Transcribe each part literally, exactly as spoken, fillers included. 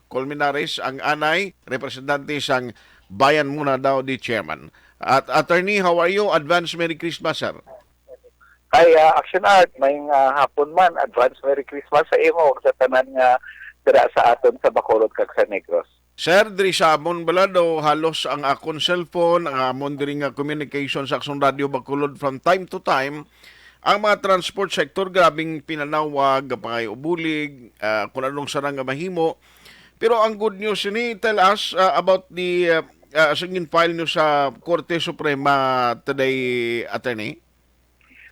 Colmenares, ang anay, representante sang Bayan Muna Daw di chairman. At Attorney, how are you? Advance Merry Christmas, sir. Hi, ah, Action Art. May nga hapon man. Advance Merry Christmas sa imo ug sa tanan nga dira sa aton sa Bacolod kag sa Negros. Sir, diri sa amon bala daw halos ang akon cellphone, ang amon diri nga communication sa Action Radio Bacolod from time to time, ang mga transport sector grabing pinanawag, pangay-ubulig, ah, kung anong sarang nga mahimo. Pero ang good news ini, tell us, ah, about the, ah, ah, sa gin-file nyo sa Korte Suprema today, Attorney.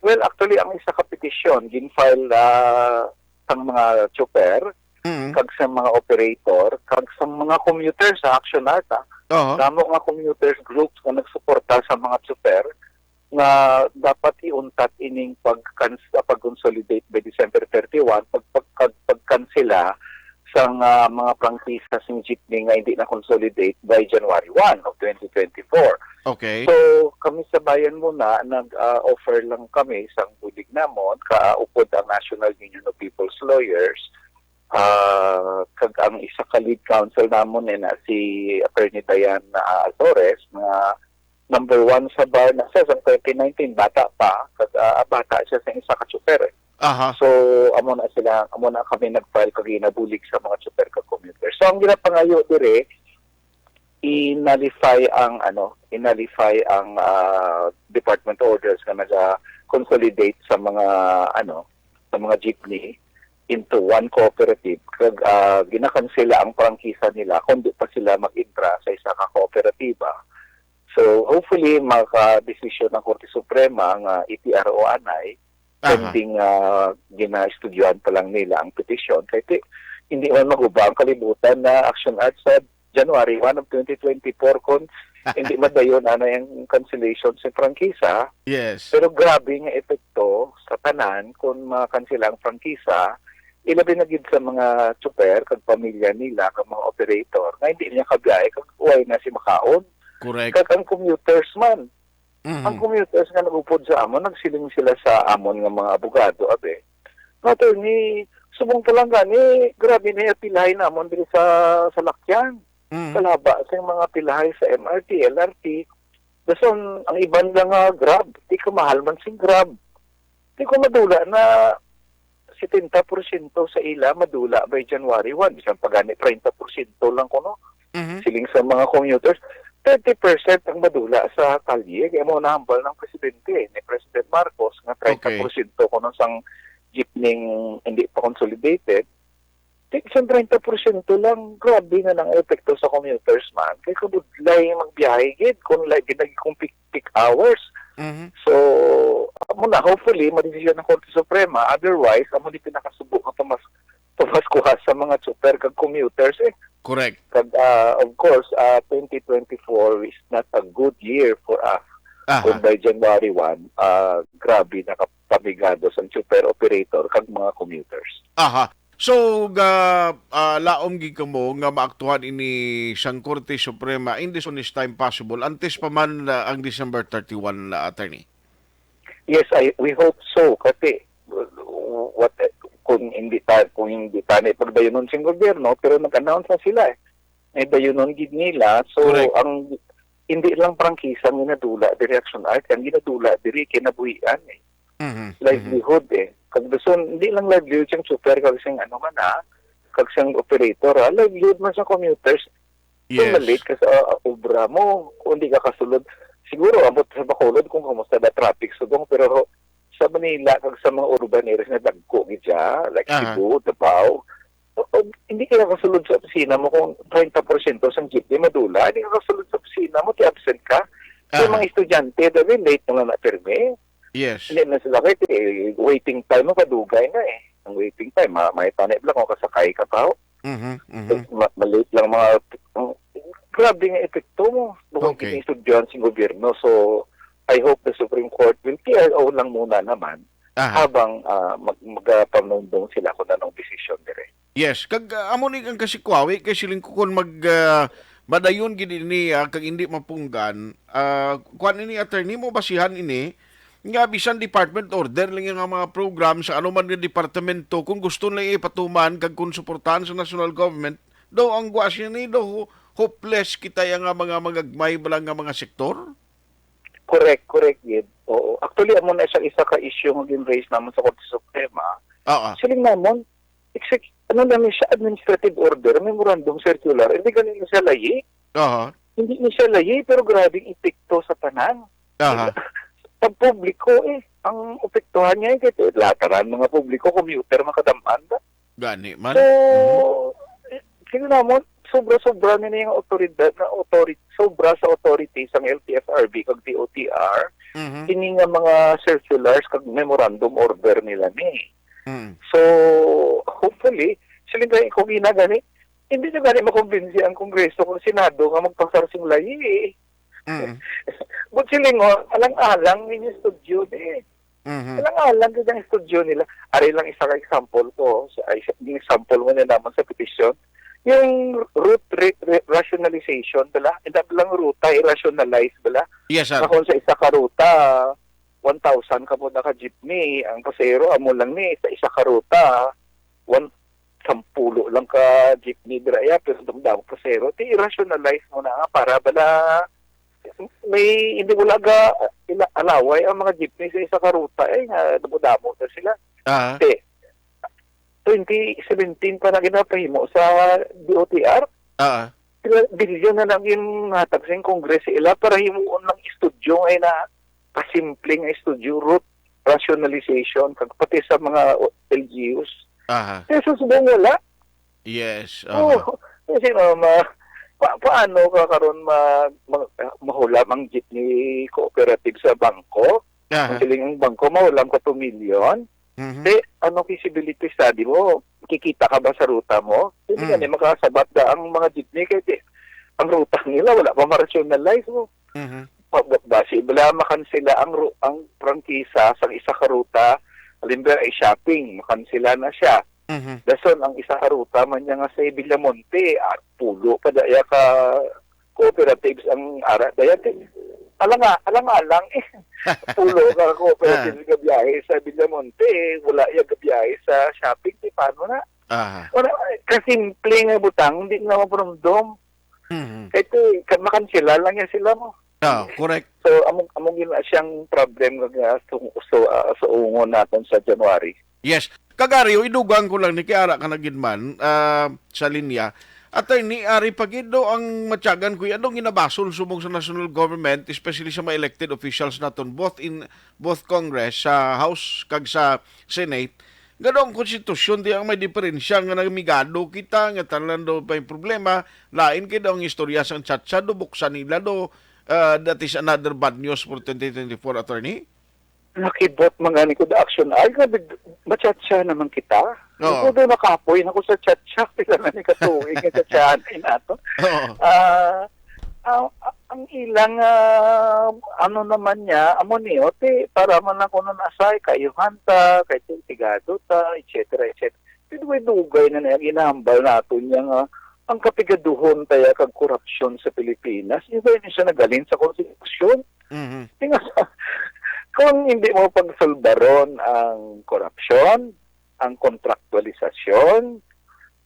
Well, actually, ang isa ka petisyon gin-file, ah, sang mga chopper, Mm. kag sa mga operator, kag sa mga commuter sa Action Art, ah. Oho. Damo nga commuters groups nga nagsuporta sa mga chopper nga dapat iuntat ining pagkans-, pag-consolidate by December thirty-one, pag, pag, pag, pagkansela sang, ah, mga prangkisa sing jeepney nga hindi na consolidate by January one of twenty twenty-four. Okay. So, kami sa Bayan Muna, nag, ah, offer lang kami sang bulig namon, kaupod ang National Union of People's Lawyers, ah, kag ang isa ka lead counsel namon, eh, na si Attorney Diane, ah, Azores, nga number one sa bar na siya sa twenty nineteen, bata pa, kag, ah, bata siya sa isa ka tsuper, eh. Aha. So, amo na sila, amo na kami nag-file kag ginabulig sa mga tsuper kag commuter. So, ang ginapangayo dire, i-nullify ang, ano, i-nullify ang, ah, department orders nga naga-consolidate sa mga, ano, sa mga jeepney into one cooperative, kag, ah, ginakansela ang prangkisa nila kung di pa sila mag-entra sa isa ka kooperatiba. So, hopefully, makadesisyon ang Korte Suprema nga i-T R O anay, Aha. pending, ah, ginaestudyohan pa lang nila ang petisyon. Kay ti-, hindi man maguba ang kalibutan na Action Art sa January one of twenty twenty-four kung hindi madayon anay ang cancellation sa prangkisa. Yes. Pero grabe nga epekto sa tanan kung makansela ang prangkisa, ilabi na gid sa mga tsuper kag pamilya nila kag mga operator nga hindi niya kabiyahe kag way na si makaon. Correct. Kag ang commuters man. Mhm. Ang commuters nga nag-upod sa amon, nagsiling sila sa amon nga mga abogado, abi, nga, "Attorney, subong pa lang gani, grabe na yung pilay namon diri sa salakyan. Mhm. Kalaba sa mga pilay sa M R T, L R T. Dason, ang iban lang nga Grab, di ka mahal man sing Grab." Di ko madula na setenta porsyento sa ila madula by January one, bisan pa gani treinta porsyento lang kuno. Mhm. Siling sa mga commuters, thirty percent ang madula sa kalye. Kaya mo nahambal ng presidente, ni President Marcos, nga Okay. treinta porsyento kuno sang jeepney hindi pa consolidated. Di, isang treinta porsyento lang, grabe nga nang epekto sa commuters man. Kay kabudlay magbiyahe gid kung like gid nag-, kung peak, peak hours. Mhm. So, amo na, hopefully, madesisyon ang Korte Suprema. Otherwise, amo ni pinakasubo nga pamas-, pamaskuha sa mga tsuper kag commuters, eh. Correct. Kag, ah, of course, ah, twenty twenty-four is not a good year for us. Aha. Kung by January one, ah, grabe nakapamigado sa tsuper operator kag mga commuters. Aha. So, ga, ah, laom gid kamo nga maaktuhan ini sang Korte Suprema in the soonest time possible, antes pa man, ah, ang December thirty-one, ah, attorney? Yes, I, we hope so. Kasi, uh, what, kung hindi ta-, kung hindi tani pagdayunon sing gobyerno, pero nag-announce na sila, eh. May dayunon gid nila. So, Correct. ang, hindi lang prangkisa ang ginadula diri, Action Art, ang ginadula diri kinabuhian, eh. Mhm, mhm. Livelihood, eh. Kag dason, hindi lang livelihood siyang super, kag siyang ano man, ha, kag siyang operator, ha, livelihood man sa commuters. Kung Yes. ma-late ka sa, uh, obra mo, kung di ka kasulod, siguro abot sa Bacolod kung kumusta ba traffic subong, pero sa Manila kag sa mga urban areas nga dagko gid siya, like Aha. Cebu, Davao, o, o, hindi ka kasulod sa opisina mo kung treinta porsyento sang jeepney madula, hindi ka kasulod sa opisina mo, ti absent ka. Sa Aha. mga estudyante, dali, late na lang na pirmi. Yes. Hindi na sila, kay, eh, waiting time mo, kadugay na, eh. Ang waiting time, ma-, may tanip lang kung kasakay ka pa. Mhm, mhm. Tapos ma-, ma-late lang mga, ang, grabe nga epekto mo. Bukod Okay. Kini estudyante sa gobyerno. So, I hope the Supreme Court will T R O lang muna naman Aha. habang, ah, mag-, magapamundong sila kung anong desisyon dire. Yes, kag, ah, amo ni ang kasikwawi kay siling ko kun mag, ah, madayon gid ini, ah, kag hindi mapunggan, ah, kuan ini, attorney, mo basihan ini nga bisan department order lang yung mga program sa anuman nga departamento, kung gusto nila ipatuman kag kung suportahan sa national government, Daw ang gwa sini, daw ho-, hopeless kita ya nga mga magagmay bala nga mga sektor? Correct, correct, gid. Oo. Actually, amo na siyang isa ka issue nga gin-raise namon sa Korte Suprema. Oo. Siling namon, exec-, ano na ni siya, administrative order, memorandum circular, hindi gani na siya layi. Aha. Hindi ni siya layi, pero grabe ang epekto sa tanan. Aha. Pag publiko, eh, ang epektuhan niya, eh, kay lahat tanan mga publiko, commuter, makadam-an ba? Gani man. So, Mhm. eh, sino namon, sobra-sobra na yung autoridad na authority, sobra sa authority sang L T F R B kag D O T R, Mhm. kini nga mga circulars kag memorandum order nila ni. Mm. So, hopefully, siling gani ko ginagani, hindi nyo gani makumbinsi ang Kongreso kung Senado nga magpasar sing layi, eh. Mm. But siling, oh, alang-alang ninyo studio, eh. Mhm. Alang-alang gid ang studio nila. Ari lang isa ka example ko. Sa, ay, sa, yung example mo na naman sa petisyon. Yung route re-, re-, rationalization, bala? Hindi lang ruta, i-rationalize, bala? Yes, sir. Nga kung sa isa ka ruta, one thousand ka po naka-jeepney, ang pasero, amo lang ni, sa isa ka ruta, one, sampulo lang ka jeepney dira, ya, pero damdam pasero. Ti, i-rationalize mo na nga para bala, may, hindi mo laga, ila-, alaway ang mga jeepney sa isa ka ruta, eh, nga damo-damo na sila. Ah. Ti, twenty seventeen pa na ginapahimo sa D O T R. Ah. Sila, bilyon na lang yung hatag sa Congress sa ila para himuon lang studio nga na kasimple nga studio, route rationalization, kag pati sa mga L G Us. Aha. Kaya sa subong wala. Yes, Oo. aha. Kasi, no, ma-, pa-, paano ka karon ma-, ma-, mahulam ang jeepney cooperative sa bangko? Aha. Ang siling ang bangko, mahulam ka two million. Mhm. Eh, ano feasibility study mo? Kikita ka ba sa ruta mo? Hindi ka Mm. ni makasabat na ang mga jeepney kay di-, ang ruta nila wala pa ma-rationalize mo. Mhm. Pa-, ba-, basi bala makansela ang ru-, ang prangkisa sang isa ka ruta, halimbawa ay shopping, makansela na siya. Mhm. Dason ang isa ka ruta man niya nga sa Villamonte, ah, pulo pa daya ka cooperatives ang ara daya, ti. Alang-, alang-alang, eh. Pulo ka cooperatives Ah. nga biyahe sa Villamonte, eh. Wala iya gabiyahe sa shopping, ti, paano na? Aha. Wala, eh, kasimple nga butang, hindi na maparumdom. Mhm. Kay ti, ka-, makansela lang yan sila mo. Ah, correct. So, amo, amo gina siyang problem nga, nga su-, su-, ah, suungon naton sa January. Yes. Kag Ari, idugang ko lang ni kay ara ka na gid man, ah, sa linya. Attorney, ari pa gid do ang matyagan ko, ano ginabasol subong sa national government, especially sa mga elected officials naton, both in, both Congress, sa House, kag sa Senate, nga daw ang konstitusyon di ang may diferensya nga namigado kita, nga tanan daw may problema, lain kay daw ang istorya sang chat-chat, do buksan nila do, ah, that is another bad news for twenty twenty-four, attorney? Nakibot man gani ko the action. Ay, grabe, machatsa naman kita. Oo. Ako doon nakapoy na ko sa chatsa. Pila na ni katuig nga chatsa na inato. Oo. Ah, ang, ang ilang, ah, ano naman niya, amo niyo, ti, para man lang kuno na sa kayuhan ta, kay ti-, tigado ta, et cetera, et cetera. Dugay-dugay na niya ginahambal nato niya nga ang kapigaduhon taya kag korupsyon sa Pilipinas, hindi ni siya nagalin sa konstitusyon. Mhm. Tinga-, kung hindi mo pagsulbaron ang korupsyon, ang kontraktualisasyon,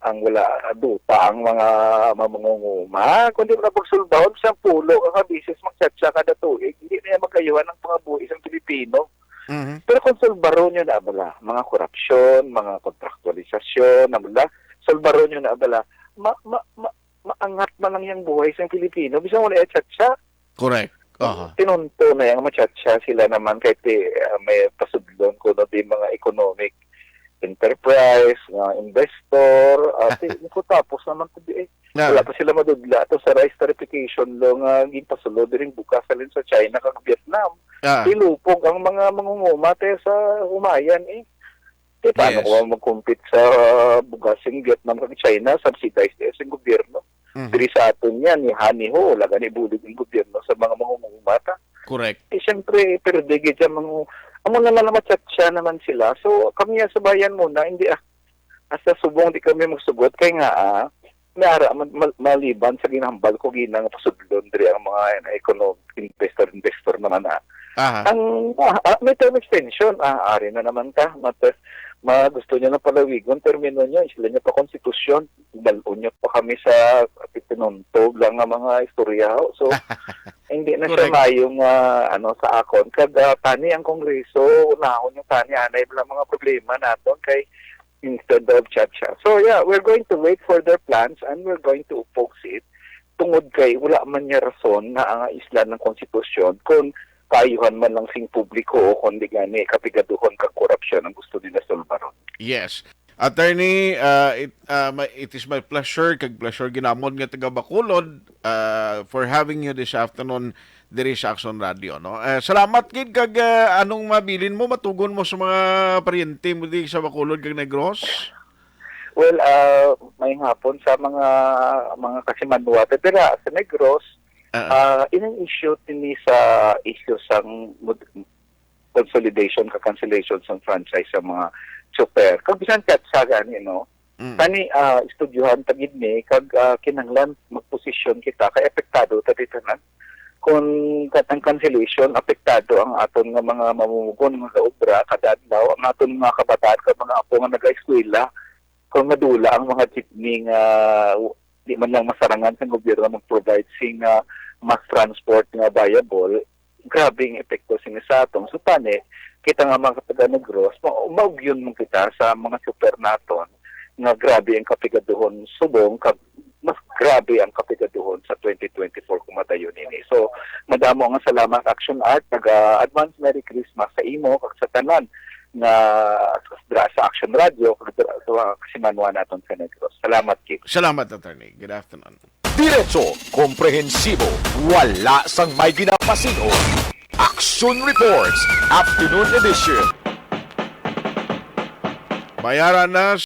ang wala duta ang mga mamangunguma, kung di mo na pagsulbahon, sa pulo ka ka bisis magchatcha kada tuig, hindi na yan magayuhan ang pangabuhi sa Pilipino. Mhm. Pero kung sulbaron nyo na bala, mga korupsyon, mga kontraktualisasyon, na bala, sulbaron nyo na bala, ma-, ma-, ma-, maangat man lang yung buhay sa Pilipino. Bisan wala yung chatcha. Correct. Aha. Tinunto na yung machatcha sila naman kahit, eh, ah, may pasudlon ko no di mga economic enterprise, nga investor, ah, ti-, ko tapos naman ko di, eh. Na. Wala pa sila madudla to sa rice tariffication law nga ginpasulod diri bukas halin sa China kag Vietnam. Ah. Ilupog ang mga mangunguma te sa humayan, eh. Ti paano Yes. ko mag-compete sa bugas sing Vietnam kag China, subsidized eh sing gobyerno? Mhm. Diri sa aton yan, ni hani ho, wala gani bulig ang gobyerno sa mga mangunguma ta. Correct. Eh, siyempre, perde gid siya mangu-, amo naman na machatcha naman sila. So, kami nga sa bayan muna, hindi, ah, hasta subong di kami magsugot kay nga, ah, may ara man, mal-, maliban sa ginahambal ko, ginang pasudlon diri ang mga, ano, economic investor, investor naman, ah. Aha. Ang, ah, ah, may term extension, ah, ari na naman ka, mat-, ma gusto niya na palawigon termino niya, sila niya pa konstitusyon, dal-on niya pa kami sa tinuntog lang nga mga istorya. So, hindi na siya Correct. Mayong ah, ano sa akon. Kag ah, tani ang Kongreso, unahon yung tani, anay lang mga problema naton kay instead of cha-cha. So yeah, we're going to wait for their plans and we're going to oppose it tungod kay wala man niya rason na ang isla ng konstitusyon kung kaayuhan man lang sing publiko o kundi gani kapigaduhon kag korupsyon ang gusto nila sulbaron. Yes. Attorney, uh, it, uh, my, it is my pleasure, kag pleasure ginamon nga taga Bacolod, uh, for having you this afternoon diri sa Aksyon Radio, no? Uh, salamat gid kag uh, anong mabilin mo, matugon mo sa mga paryente mo di sa Bacolod kag Negros? Well, uh, may hapon sa mga mga kasimanwa dira sa Negros, Uh, uh, ining issue tini sa issue sang mud- consolidation ka cancellation sang franchise sa mga chopper. Kag bisan kat sa gani, no? mm. Kani ah, estudyohan ta gid ni kag ah, kinahanglan magposisyon kita kay apektado ta di tanan. Kung katang cancellation, apektado ang aton nga mga mamumugon nga obra kada adlaw, ang aton mga kabataan kag mga apo nga nagaeskwela. Kung madula ang mga jeepney nga w- di man lang masarangan sa gobyerno mag-provide sing ah, mass transport nga viable, grabe ang epekto sini sa aton. So tani, kita nga mga taga Negros, ma- maugyon man kita sa mga super naton nga grabe ang kapigaduhon subong kag mas grabe ang kapigaduhon sa twenty twenty-four kung madayon ini. So, madamo nga salamat Action Art, kag ah, advance Merry Christmas sa imo kag sa tanan nga dra sa Action Radio kag dra sa mga kasimanwa naton sa Negros. Salamat, Kip. Salamat, Attorney. Good afternoon. Diretso, komprehensibo, wala sang may ginapasin-o. Action Reports, Afternoon Edition. Bayaran na